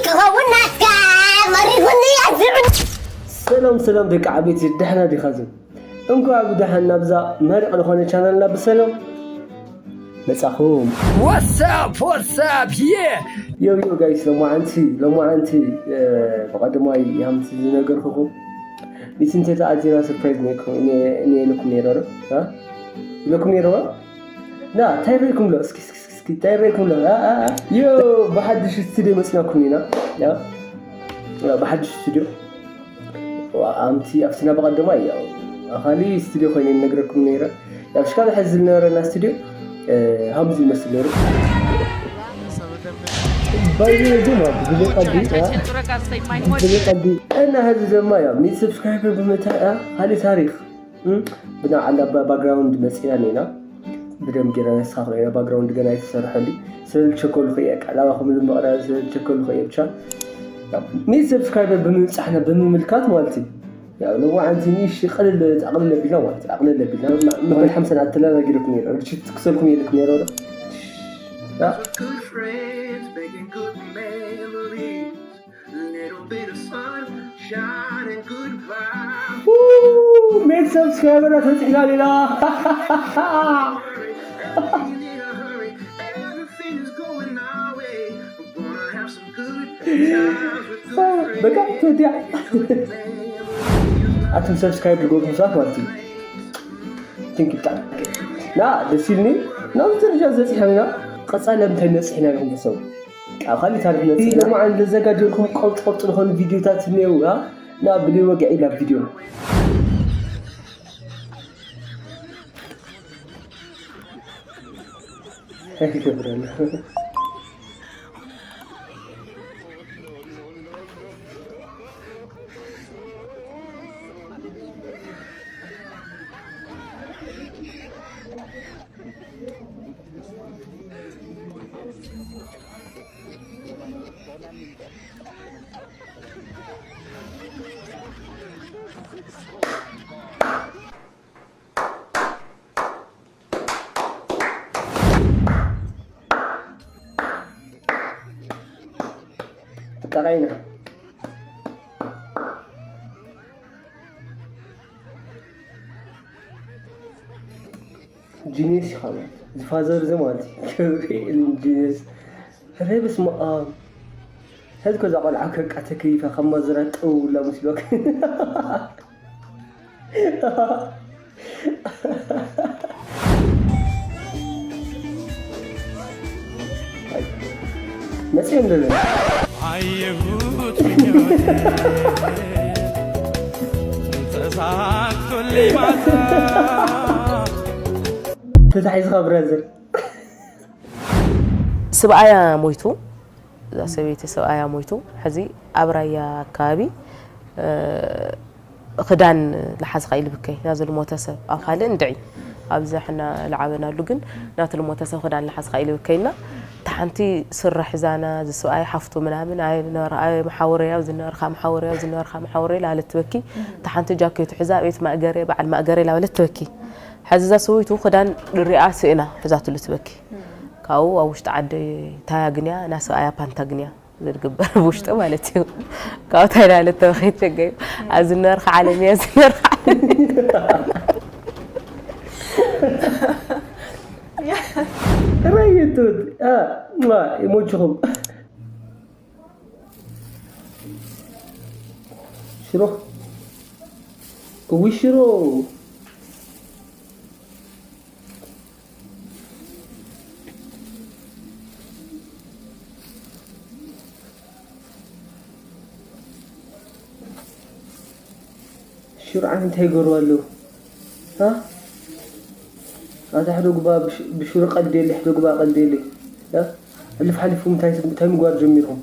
ትኸውን ናትካ መሪኹኒ ኣዝዑ። ሰላም ሰላም ደቂ ዓበይቲ፣ ደሕና ዲኻ ዝብል? እንኳዕ ብደሓን ናብዛ መሪቕ ዝኾነ ቻናልና ብሰላም መጻኹም። What's up? What's up? Yeah! ዮ ዮ ጋይስ፣ ሎማዓንቲ ሎማዓንቲ ብቐደማይ ያምቲ ዝነገርኩኹም ሚቲንተታ ኣዚና ሰርፕራይዝ ነይርኩም እኔ ኢለኩም ነይረ ዶ? ኢለኩም ነይረ ዶ? ና እንታይ ርኢኩም ሎ እስኪ እስኪ እስኪ እንታይ ርኢኩም ሎ? ዮ ብሓድሽ ስቱዲዮ መጽናኩም ኢና። ብሓድሽ ስቱዲዮ ኣምቲ ኣብትና ብቐደማ እዩ። ኣኻሊ ስቱዲዮ ኮይነ ነግረኩም ነይረ። ያው ሽካል ሕዚ ዝነበረና ስቱዲዮ ሃምዚ ይመስል ነይሩ። ባይዘ ድማ ብዘይ ቀዲ ብዘይ ቀዲ እና ሕዚ ድማ ያው ሚት ሰብስክራይበር ብምታ ካሊ ታሪኽ ብና ዓላ ባክግራውንድ መፂና ነና ብደም ጌራ ነስኻ ኮይና ባክግራውንድ ገና የተሰርሐሉ ስለልቸኮልኩ እየ ቀላባ ከምሉ መቕዳ ስለልቸኮልኩ እየ ብቻ ሚት ሰብስክራይበር ብምብፃሕና ብምምልካት ማለት እዩ። ያው ንዋዓንቲ ንእሽ ቅልል ኣቕልል ኣቢልና ማለት ኣቕልል ኣቢልና መበል ሓምሳ ኣተላ ነጊረኩም ነይረ ርሽት ክሰልኩም የልኩም ነይረ ዶ Good friends making good memories. Little bit of sun shining goodbye. ሚት ሰብስክራይበር ተፅኢና ሌላ Hurry, everything in a hurry. Everything is going our way. We're gonna have some good times with good friends. በቃ ትወዲያ ኣቱም ሰብስክራይብ ዝገብሩ ሰባት ማለት እዩ። ቲንክ ብጣዕሚ ና ደስ ኢልኒ። ናብ ደረጃ ዘፅሐና ቀፃሊ እንታይ ነፅሕና ኢኹም ተሰቡ ኣብ ካሊእ ታሪኽ ነፅሕና። ሎማዓን ዘዘጋጀልኩም ቆርጥ ቆርጥ ዝኾኑ ቪዲዮታት እኒአው። ና ብለይ ወግዒ ናብ ቪዲዮ ይገብረና። ብጣዕሚ ጂኒየስ ኢኻ ማለት ዝፋዘር እዚ ማለት እዩ። ገብርኤል ጂኒየስ ረ በስመ ኣብ። ሕዚ እኮ እዛ ቆልዓ ከቃ ተከይፋ ካብ ማዘራ ጠውላ መስሎክ። መፅኦም ደለ ኣየሁት ምኞት ተሳክቶልኝ ማታ ተታሒዝኻ ብራዘር። ስብኣያ ሞይቱ፣ እዛ ሰበይቲ ስብኣያ ሞይቱ። ሕዚ ኣብ ራያ ኣከባቢ ክዳን ልሓዝካ ኢሉ ብከይ ናዚ ልሞተ ሰብ ኣብ ካልእ እንድዒ ኣብዚ ሕና ልዓበናሉ ግን ናቲ ልሞተ ሰብ ክዳን ልሓዝካ ኢሉ ብከይና እታ ሓንቲ ስረ ሕዛና ዝስብኣይ ሓፍቱ ምናምን ኣይ ዝነበርካ ኣይ መሓውረያ ኣብዚ ነበርካ መሓውረያ ኣብዚ ነበርካ መሓውረያ ላበለት ትበኪ እታ ሓንቲ ጃኬቱ ሕዛ ቤት ማእገሬ በዓል ማእገሬ ላበለት ትበኪ ሕዚ እዛ ሰበይቱ ክዳን ሪኣ ስእና ሕዛትሉ ትበኪ ካብኡ ኣብ ውሽጢ ዓዲ ታያ ግንያ ናሰብኣያ ፓንታ ግንያ ዝግበር ብውሽጢ ማለት እዩ ካብ ታይ ናለ ተበኺት ተገዩ ኣብ ዝነበርካ ዓለም እያ ዝነበርካ ዓለም ራየቶት ይሞችኹም ሽሮ እዊ ሽሮ ሽሮ ዓን እንታይ ይገሩ ኣለዉ ኣታ ሕደጉባ ብሽሮ ቀልዴለይ ሕደጉባ ቀልዴለይ ሕልፍ ሓሊፍኩም እንታይ እንታይ ምግባር ጀሚርኩም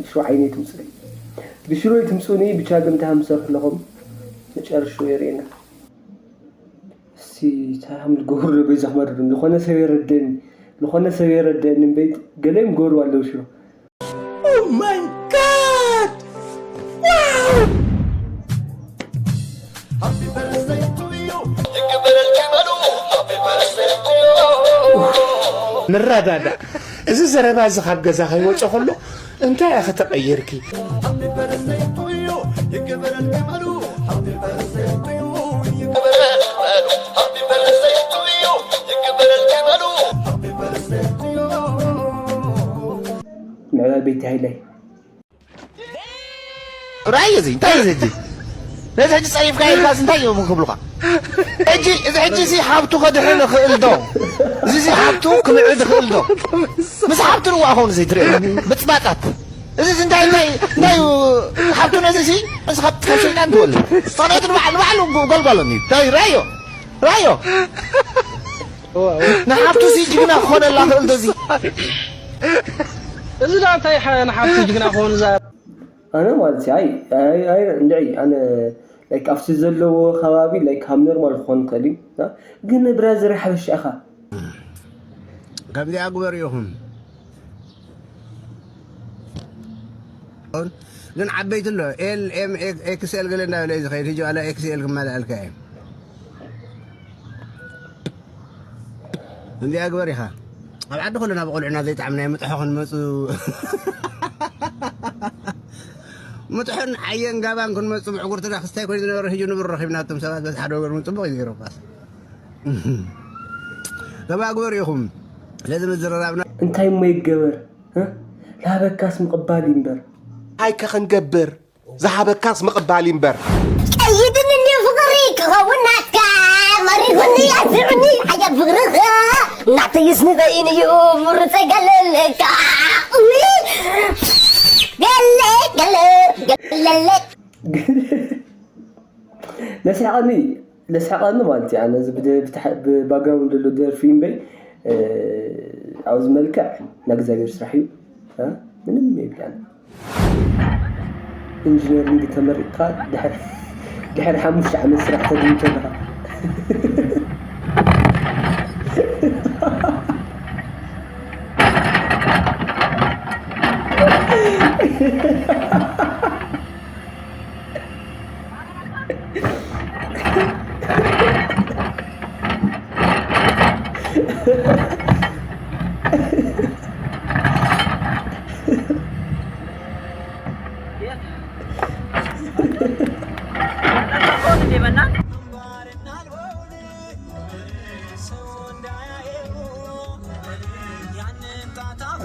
ብሽሮ ዓይነይ ትምፅእ ብሽሮ ትምፅኡኒ ብቻ ግን እንታይ ምሰርሑ ኣለኹም መጨረሽኡ የርእየና እስቲ እንታይ ከም ዝገብሩ ዶ በይዛኹም ኣድርጉ ዝኾነ ሰብ የረደኒ ዝኾነ ሰብ የረደኒ እምበይ ገለ ይምገሩ ኣለዉ ሽሮ Oh my god! Wow! Happy birthday to you. ንረዳዳእ። እዚ ዘረባ እዚ ካብ ገዛ ከይወፀ ከሎ እንታይ ኢኺ ተቐይርኪ? ምዕባይ ቤት ሃይላይ። ራእይ እዚ እንታይ እዩ እዚ ሕጂ? ነዚ ሕጂ ጸሪፍካ ኢልካስ እንታይ እዮም ክብሉኻ? ሕጂ፣ እዚ ሕጂ እዚ ሓብቱ ከድሕን ይኽእል ዶ? እዚ እዚ ሓብቱ ክምዕድ ይኽእል ዶ? ምስ ሓብቱ ንዋ ኾኑ እዚ ትሪኦ። ብጽባጻት። እዚ እዚ እንታይ፣ እንታይ፣ እንታይ እዩ? ሓብቱ ነዚ እዚ፣ እዚ ካብ፣ ካብ ሰይጣን ትወልድ። ጸሬት ንባዕሉ፣ ንባዕሉ ጎልጓሎን እዩ። እንታይ ራእዮ? ራእዮ? ንሓብቱ እዚ ጅግና ክኾነላ ክእል ዶ እዚ? እዚ ዳ እንታይ ሓ-፣ ንሓብቱ ጅግና ክኾን እዛ ኣነ ማለት እዩ፣ ኣይ፣ ኣይ፣ ኣይ፣ እንድዒ፣ ኣነ፣ ላይክ፣ ኣብቲ ዘለዎ ከባቢ፣ ላይክ፣ ካብ ኖርማል ክኾን ይኽእል እዩ፣ እ? ግን ብራዘር ሓበሻ ኢኻ። ከምዚኣ ግበሩ ኢኹም። ግን ዓበይቲ ኣሎ፣ ኤል፣ ኤም፣ ኤክ-፣ ኤክስ ኤል ገለ እንዳበለ እዩ ዝኸይድ። ሕጂ ዋላ ኤክስ ኤል ክማልኣልካ እየ። እንዲኣ ግበር ኢኻ። ኣብ ዓዲ ከለና ብቆልዑና ዘይጣዕምናዮ ምጥሖ ክንመጹ፣ ምጥሖን ዓየን ጋባን ክንመጹ፣ ምዕጉርቲ ዳ ክስታይ ኮይኑ ዝነበረ፣ ሕጂ ንብር ረኺብና፣ እቶም ሰባት በዚ ሓደ ወገን እውን ጽቡቕ እዩ ገይሮምካስ። ገባ ግበር ኢኹም። ስለዚ ምዝርራብና እንታይ እሞ ይገበር? እ? ላበካስ ምቕባል እዩ እምበር። እንታይ ከ ክንገብር? ዝሃበካስ ምቕባል እዩ እምበር። ቀይድኒ ፍቕሪ ክኸውን ናትካ፣ መሪሁኒ ኣዝዑኒ ሓያል ፍቕርኻ፣ ናተይስ ንበይን እዩ ምርጸይ ገለለካ። ገለ፣ ገለ፣ ገለለ። ለስሕቐኒ፣ ለስሕቐኒ ማለት እዩ። ኣነ እዚ ብደ-፣ ብታሕ-፣ ብባክግራውንድ ዘሎ ደርፊ እምበይ፣ እ፣ ኣብዚ መልክዕ ናይ እግዚኣብሔር ስራሕ እዩ። እ፣ ምንም የብላን። ኢንጂነሪንግ ተመሪቕካ ድሕሪ፣ ድሕሪ ሓሙሽተ ዓመት ስራሕ ተግንቶ ኣለኻ።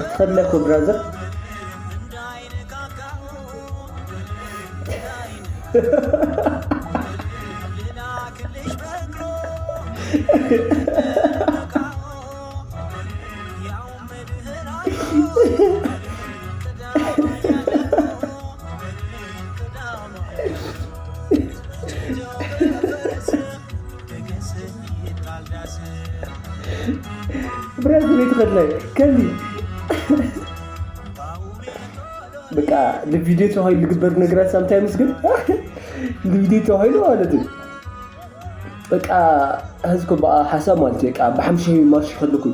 ትኸድለኩ ብራዘር። ብራዘር ቤት ኸድላይ ከሊ በቃ ንቪድዮ ተባሂሉ ዝግበር ነገራት ሳምታይምስ ግን ንቪድዮ ተባሂሉ ማለት እዩ። በቃ ህዝኮ በቃ ሓሳብ ማለት እዩ። በቃ ብሓምሻይ ማርሽ ከለኩ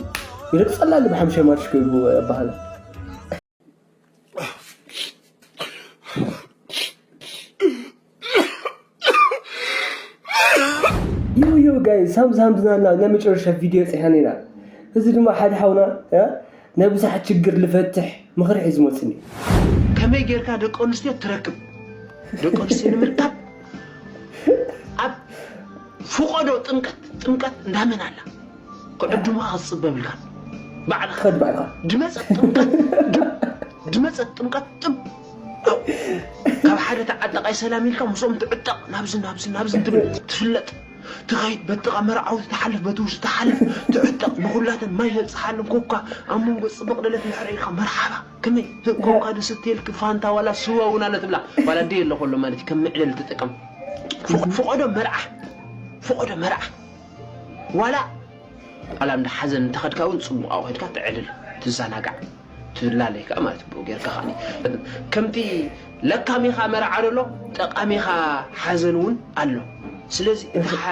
ይረግጸላ ብሓምሻይ ማርሽ ከይቡ ኣባሃለ። ዩ ዩ ጋይስ፣ ሳምዚ ሃምዝናና ናይ መጨረሻ ቪድዮ ጽሕና ኢና። እዚ ድማ ሓደ ሓውና፣ እ፣ ናይ ብዙሓት ችግር ልፈትሕ ምኽሪ ሒዙ መጽኒ። ከመይ ጌርካ ደቂ ኣንስትዮ ትረክብ? ደቂ ኣንስትዮ ንምርካብ ኣብ ፍቆዶ ጥምቀት፣ ጥምቀት እንዳመን ኣላ? ክዕድሙኻ ክትጽበ ብልካ። ባዕልኻ። ትኸድ ባዕልኻ። ድመጸት ጥምቀት፣ ድ-፣ ድመጸት ጥምቀት ጥብ። ካብ ሓደ ተዓጠቃይ ሰላም ኢልካ ምስኦም ትዕጠቕ፣ ናብዚ፣ ናብዚ፣ ናብዚ ትብል ትፍለጥ። ትኸይድ፣ በጥቓ መርዓውቲ ትሓልፍ፣ በቲ ውሽጢ ትሓልፍ፣ ትዕጠቕ፣ ንኹላተን ማይ የብጽሓለን፣ ኮካ፣ ኣብ መንጎ ጽቡቕ ደለት ምሕረ ኢልካ መርሓባ። ከመይ? ኮካ ዶ ስትየልኪ ፋንታ ዋላ ስዋ እውን ኣሎ ትብላ። ዋላ ደይ ኣሎ ከሎ ማለት እዩ፣ ከም መዕለሊ ትጥቀም። ፍቕ-፣ ፍቖዶ መርዓ፣ ፍቖዶ መርዓ። ዋላ ዋላ እንዳ ሓዘን እንተኸድካ እውን ጽቡቕ ኣብኡ ኸድካ ተዕልል፣ ትዘናጋዕ፣ ትላለይ ከኣ ማለት ብኡ ጌርካ ከኣ ከምቲ ለካሚኻ መርዓ ደሎ ጠቃሚኻ ሓዘን እውን ኣሎ። ስለዚ እቲ ሓ-፣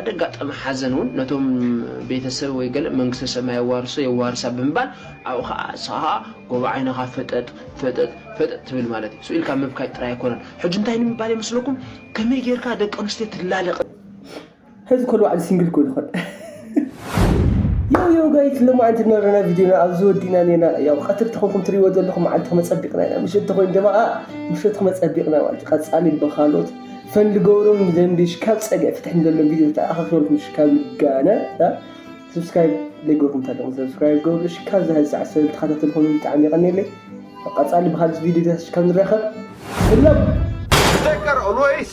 ኣደጋጣሚ ሓዘን እውን ነቶም ቤተሰብ ወይ ገለ መንግስተ ሰማይ የዋርሶ የዋርሳ ብምባል ኣብኡ ኸኣ ንስኻ ኸኣ ጎቦ ዓይንኻ ፈጠጥ ፈጠጥ ፈጠጥ ትብል ማለት እዩ። ስኡ ኢልካ ምብካይ ጥራይ ኣይኮነን። ሕጂ እንታይ ንምባል ይመስለኩም? ከመይ ጌርካ ደቂ ኣንስትዮ ትላለቕ? ህዝቢ ኩሉ ባዕሉ ሲንግል ኩሉ ይኾን። ዮ ጋይስ፣ ሎማዓንቲ ዝነበረና ቪድዮና ኣብዚ ወዲና ኔና። ያው ቀትሪ ተኾንኩም ትሪእዎ ዘለኹም፣ መዓልቲ ክመፀቢቕና ኢና። ምሸት ተኾይኑ ድማ ምሸት ክመፀቢቕና ማለት እዩ። ቀፃሊ ብኻልኦት ፈን ዝገብሩን ዘንቢ ሽካብ ፀግዒ ፍትሕን ዘለዎም ቪድዮ ተኣኻኺበልኩም ሽካብ ንጋነ። ሰብስክራይብ ዘይገርኩም ተለኹም ሰብስክራይብ ገብሩ። ሽካብ ዝህዝ ዓሰብ ተኸታተልኩም ብጣዕሚ ይቐኒለይ። ቀፃሊ ብኻልእ ቪድዮ ሽካብ ንራኸብ። ስለም። تذكر always